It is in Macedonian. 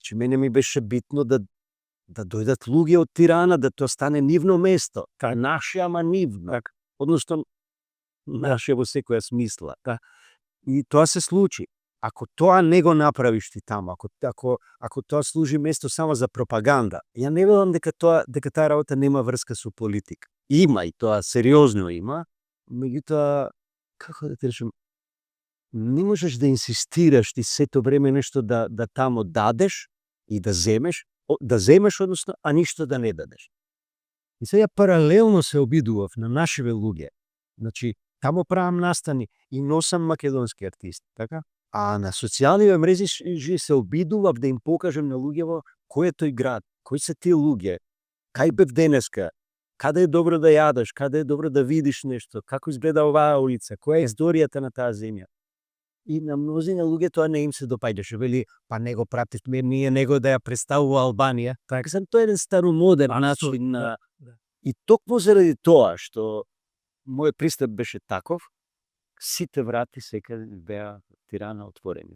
Че мене ми беше битно да дојдат луѓе од Тирана, да тоа стане нивно место. Наше, ама нивно. Односно, наше во секоја смисла. И тоа се случи. Ако тоа не го направиш ти таму, ако тоа служи место само за пропаганда, ја не велам дека таа работа нема врска со политика. Има и тоа сериозно има, меѓутоа, како да ти речем, не можеш да инсистираш ти сето време нешто да таму дадеш и да земеш, односно, а ништо да не дадеш. И сега паралелно се обидував на нашиве луѓе. Значи, таму правам настани и носам македонски артисти, така? А на социјалните мрежи се обидував да им покажам на луѓево кој е тој град, кои се тие луѓе, кај бев денеска, каде е добро да јадеш, каде е добро да видиш нешто, како изгледа оваа улица, која е историјата на таа земја. И на мнозина луѓе тоа не им се допаѓаше, вели, па не го пративме ние него да ја представува Албанија. Така тоа е еден старомодерен начин на... И токму заради тоа што мојот пристап беше таков, сите врати секаде беа Тирана отворени.